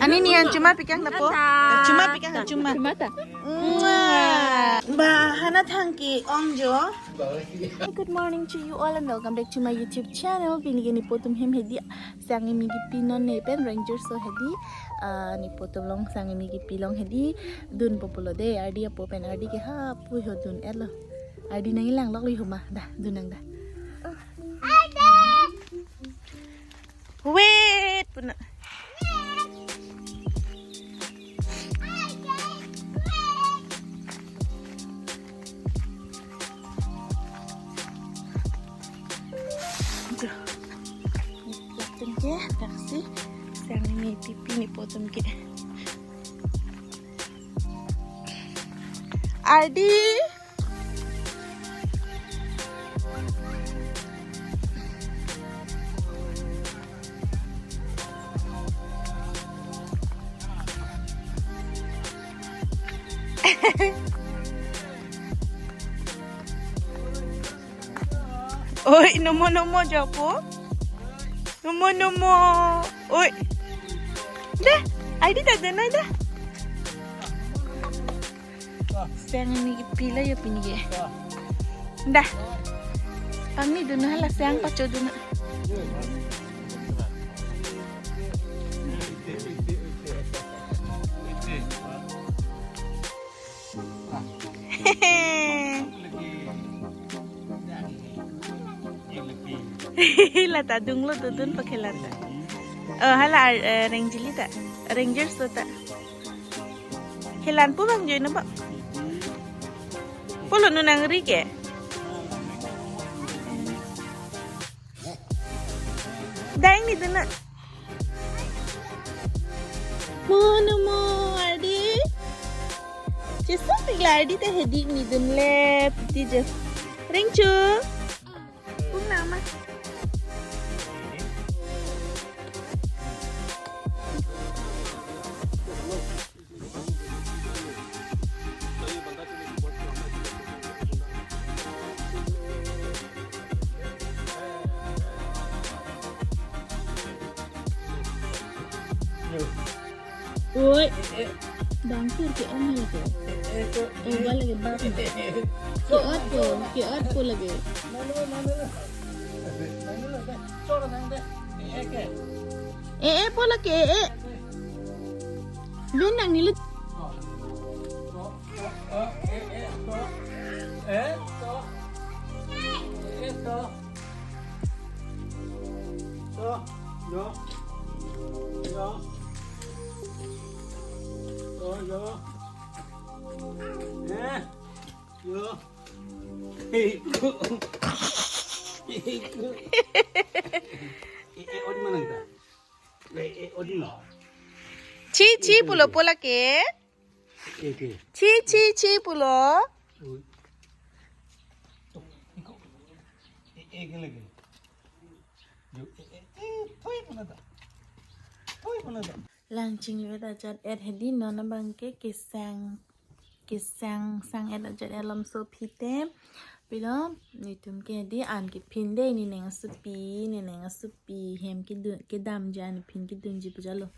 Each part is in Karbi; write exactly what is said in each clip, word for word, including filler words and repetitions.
Ani ni an chuma pikang na po. Chuma pikang, chuma. Chuma ta. Mwah. Ba hana thang ke-ong jo. Good morning to you all and welcome back to my YouTube channel. Pini ke nipo atum hem hedi, sang kimi kipi non ne pen ranger so hedi. Ah, nipo atum along sang kimi kipi along hedi. Dunpo pulo de, ardi apo pen ardi ke ha pu ho dun-etlo. Ardi nangkelang lok lo ho ma. Da, dun nang da. Wait, puna. Aduh. Nipo atum ke, taksi. Sang kimi kipi nipo atum ke. Ardi. Oi, nomo, nomo, japo. Nomo, nomo. Oi. Dah, Ardi dah, dah, dah. Sang kimi kipi lo yo pini ke. Dah. Pangni dun hala sang pacho dun. Lata dunglo dodun pakhela ta. Oh, hala, eh, rengji ta. Rangers ta. Helan pu bang join apa? Pulo nunang ri ke. Dang ni dena. Mo, nomo, Ardi. Chesong pik la Ardi ta hedi ni dun le piti je. Rengchu. Kung nama. Oi. Bangkur ke-ong lagi. Oh, ba lagi bang. Ke-ot po, ke-ot po lagi. Eh, eh, po lagi, eh, eh. Dun nang nilut. Chi, chi, pulo, pulo ke. Eke. Chi, chi, chi, pulo. Ui. Tok, iko. E, e, ke lagi. Jo, e, e, e, thoi puna ta. Thoi puna ta. Lang chingvet ajat-et hedi non abang ke kesang, kesang sang-et ajat-et lom so phite. Pilo, nitum ke hedi an kephin de, ne neng asupi, ne neng asupi, hem kedun, kedam ja, ne phin kedunji pu jalo.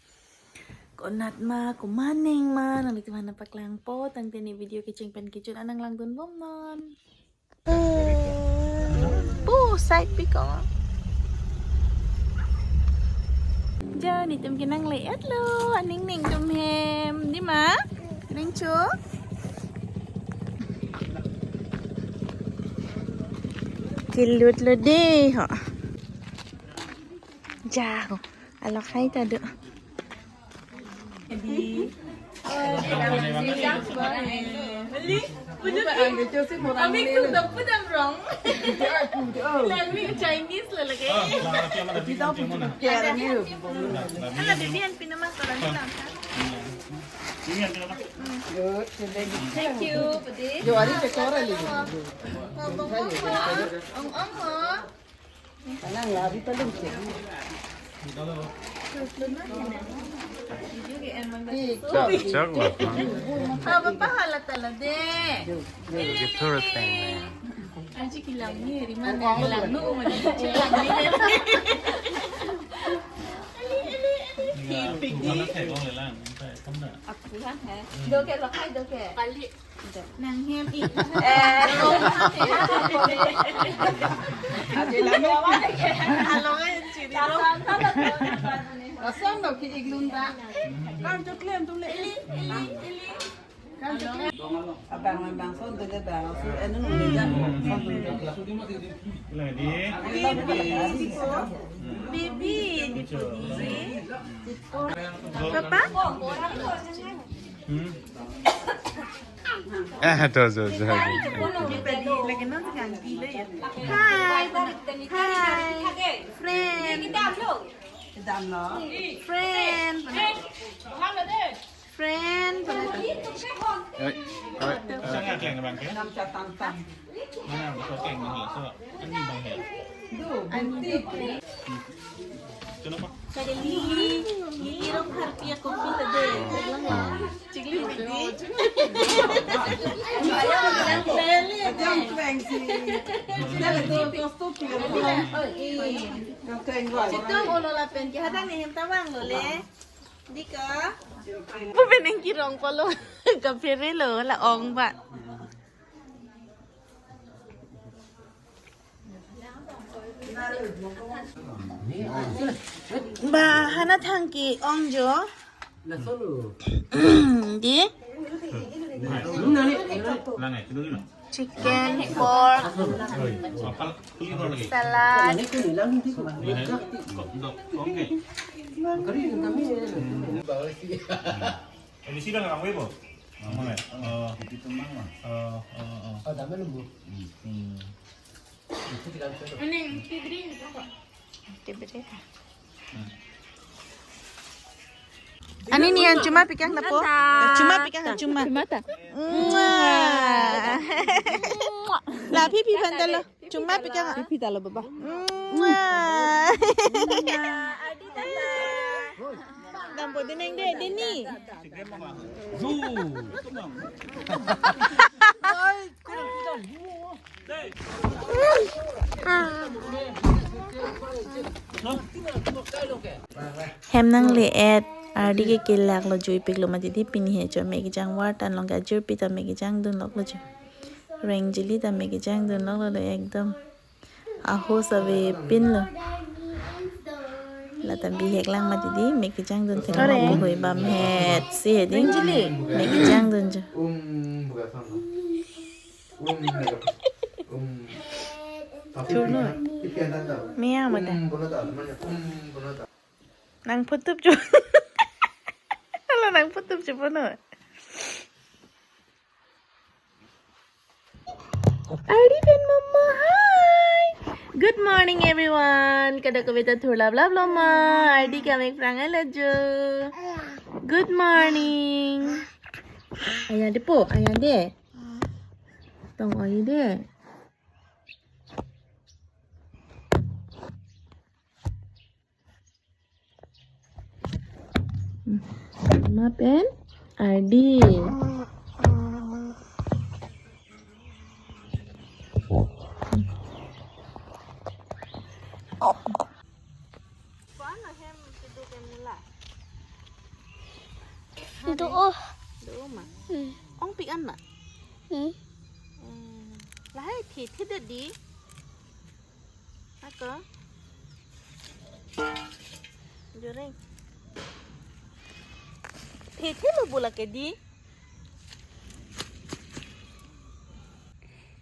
Konat ma, komaneng ma, nanglitum aphan paklangpo, tangte ne video kecheng pen kejut an nanglangdun bomnon. Pu, side pi ko. Ja, nitum ke nangle-etlo, aning ning atum hem, di ma? Rengchu? Kelutlo de, ho. Ja, ho. Alok hai ta do. Di. Mali, pudut. Ami tu dak pudam rong. Language Chinese lo lagi. Ala bibi an pinama koran lang ka. Thank you, pudi. Jo, ari te kora li. Ong, ong, ong, ong, ong, ong. Anang lari ta lungsi. Chak, chak lah. Apa pahala tala de? Gitu ruteng. Aji kilang ni, rima ni, kilang nu, mani kilang ni. Pik, pik, pik. Aku kan, eh. Doke, lokai, doke. Kali. Nang hem i. Eh. Along aja chiri lo. Asam lo ki iglun ta. Kam chok lem tu le. Ili, ili, ili. Kam chok lem. Abang, abang, son tu le bang. Son anu le jam. Son tu le. Lagi. Baby, baby. Papa? Hmm? Ah, tuh, tuh, tuh, tuh. Hi. Hi. Friend. Friend. Friend. Oi, oi, oi. Mana betul keng ni, so, ani bang he. Ani bang he. Kenapa? Kali ni, ni irok harpi aku pun ada. Chikli piti. Ayo, bilang beli. Jam tuang si. Jam tu kostum tu. Oi, iya. Yang keng gua. Situ olo lapen ke hadang ni hem tawang lo le. Dika. Pu peneng kirong polo. Kaphere lo la ong ba. Ba hana thang ke ong jo. Di. Chicken, pork, salad. Ani nian chuma pikang na po? Chuma pikang, chuma. Chuma ta? Mua. La pipi phan ta lo. Chuma pikang. Pipi ta lo baba. Mua. Dampo dineng de, dini. Hem nang le-et, ardi ke kelak lo jui pik lo mati di pini he cho me kejang war tan long kajur pi ta me kejang dun lok lo jo. Reng jili ta me kejang dun lok lo ekdom. Aho save pin lo. Lata bihek lang mati di, me kejang dun thek. Ore. Ko hoi bam het si he di. Reng jili. Me kejang dun jo. Um, buka sama. Um, um. Churno. Mia mata. Um, bono ta, mana? Um, bono ta. Nang photup chu. Halo nang photup chu bono. Ardi pen mama, hi. Good morning, everyone. Kada kaveta thurlap lap lo ma. Ardi kamek prang ala jo. Good morning. Aya de po, aya de. Tong oi de. Mama pen Ardi. Ko-an ahem keduk em mula? Do-o. Do-o ma? Hmm. Ong pik an ma? Hmm. Hmm. Lahai thi thi de di. Ako. Jureng. Thi thi lo bula ke di.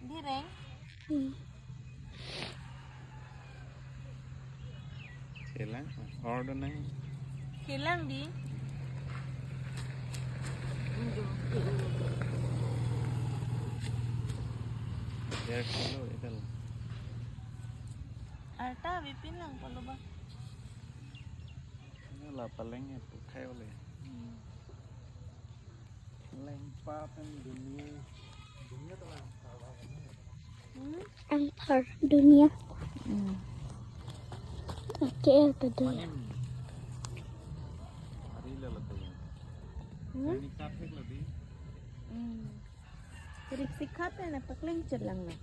Di reng. Hmm. Kelang, order nang. Kelang di. Biar kilo itu lah. Arta bipin lang palo ba. Ini lah paling ya, pukai oleh. Hmm. Lengpa pen dunia. Dunia to lang. Hmm? Angpar dunia. Hmm. Oke, apa deh? Manim. Hari lelo tuh. Hmm? Ini kathek lebih. Hmm. Rik sikhat na pakleng chelang na.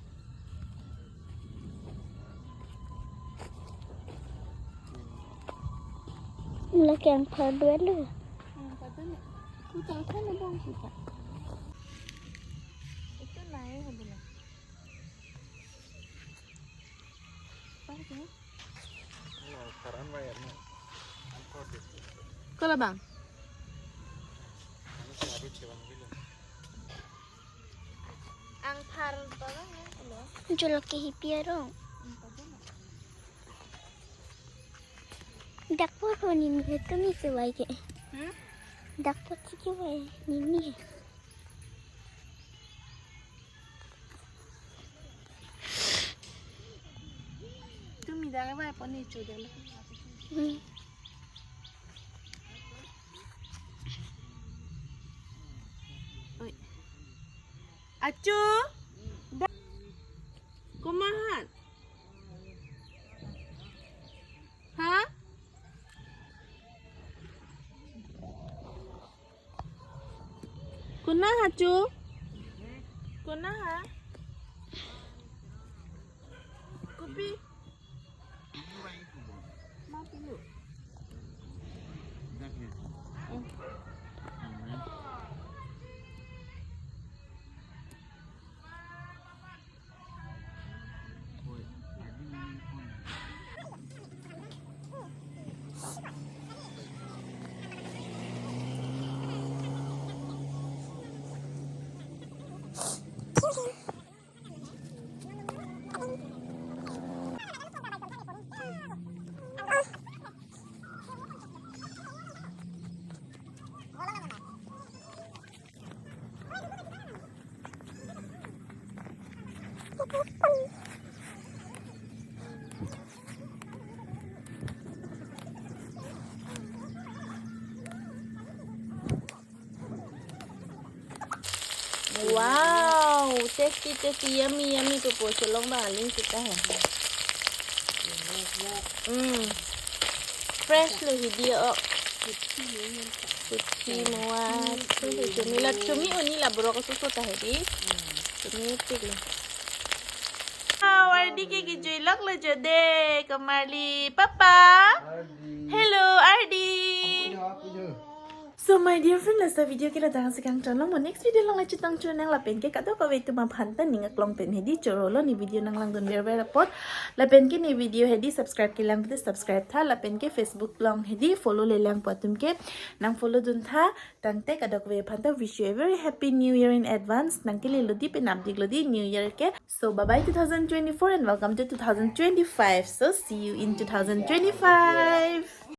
Lagi angphar dua lo. Angphar dua lo. Kuta kan abang kuta. Itu naik hadilah. Apa sih? Angphar an bayar na. Angphar dua. Kalau bang? Ini sih habis cewek bilang. Angphar berapa ya? Kalau? Jual ke hipiarong. Angphar dua lo. Dak por ko ni mi tu mi se wai ke. Hmm? Dak por si ke wai ni mi. Tu mi dak wai po ni chu dak lo. Hmm. Oi. Achu. Da-, komat? Ha? Konat ha chu? Konat ha? Kopi? Ma pilu. Wow, tasty, tasty, yummy, yummy, pupo cholong bang aling kita hai. Hmm. Fresh lo hidi o. Kuchi muat. Chumi, chumi la, chumi uni la borok susu ta hedi. Chumi tik lo. Wow, Ardi ke kijui lok lo jode, komarli. Papa. Ardi. Hello, Ardi. Apujo, apujo. So my dear friend, laso video ke ladak si kangton lo, mo next video along la chetong chonang lapen ke kadokave atum aphan ta ning aklong pen hedi choro lo ne video nanglangdun ver ver apot. Lapen ke ne video hedi subscribe kelang pute subscribe tha, lapen ke Facebook along hedi follow le lang pu atum ke nang follow dun tha. Tangte kadokave aphan ta wish you a very happy new year in advance. Nang ke le lo di pen update lo di new year ke. So bye bye two thousand twenty-four and welcome to two thousand twenty-five. So see you in two thousand twenty-five.